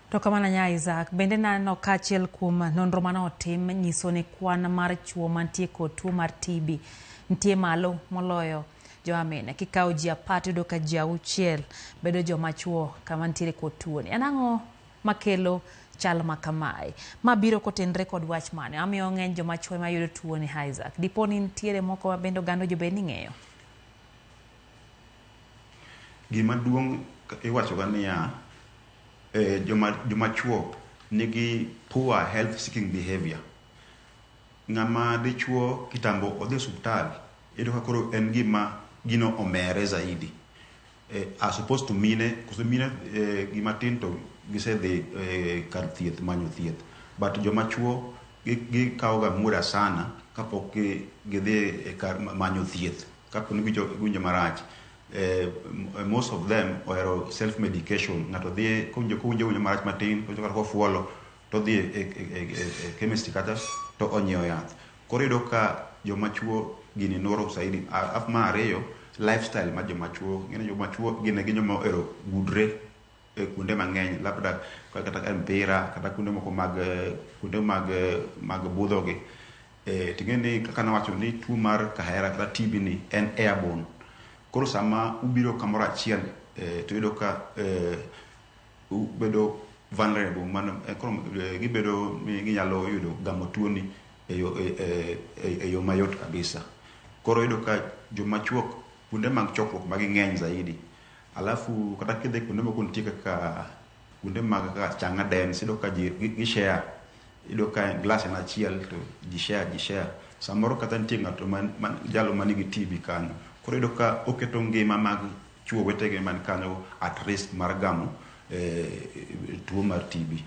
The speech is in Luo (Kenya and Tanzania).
To kamano nya Isaac, bende naneno ka achiel kuom nonro mane otim nyiso ni kwan mar chuo mantie kod tuo mar TB nitie malo moloyo joma mine. Kikawo ji 10 tiyudo ka ji 6 bedo joma chuo kama nitiere kod tuoni. En ang'o makelo chal ma kamae? Ma biro kotenre kod wach mane? Amiyo ng'eny joma chuo ema yudo tuoni Isaac. Dipo ni nitiere moko ma bende oganda owinjo bed ni ng'eyo? Gima duong' iwachoga niya, joma chuo nigi poor health seeking behavior. Ng'ama dichuo kitambo odhi osuptal, iyudo ka koro en gima gino omere zaidi. As opposed to mine, koso mine gima tin to gisedhi kar thieth manyo thieth. But joma chuo gikawo ga muda sana kapok gidhi e kar manyo thieth. Kapo ni giwinjo marach. Most of them ohero self medication. Ng'ato dhi kowinjo winjo marach matin, kata kofuolo, to odhi e chemist kata to onyiewo yath. Koro iyudo ka joma chuo gini noro zaidi. Alafu mar ariyo, lifestyle mar joma chuo. Ing'eni joma chuo gin e joma ohero gudre e kuonde mang'eny, labda kata ka mpira, kata kuonde moko mag kuonde mag budho gi. Ting'e ni kaka nawacho ni tuo mar kahera kata TB ni en airborne. Koro sama ubiro kamoro achiel, to iyudo ka ubedo vulnerable mano, koro gibedo ni ginyalo yudo gamo tuo ni e yo mayot kabisa. Koro iyudo ka joma chuo kuonde mag chokruok magi ng'eny zaidi. Alafu kata kidhi kuonde moko nitie kaka kuonde mag kaka chang'aa dens, iyudo ka ji gi share. Iyudo ka glass en achiel to ji share, ji share. Samoro kata nitie ng'ato man jalo manigi TB kanyo. Koro iyudo ka oketo ngima mag chuo wetege man kanyo at risk mar gamo tuo mar TB.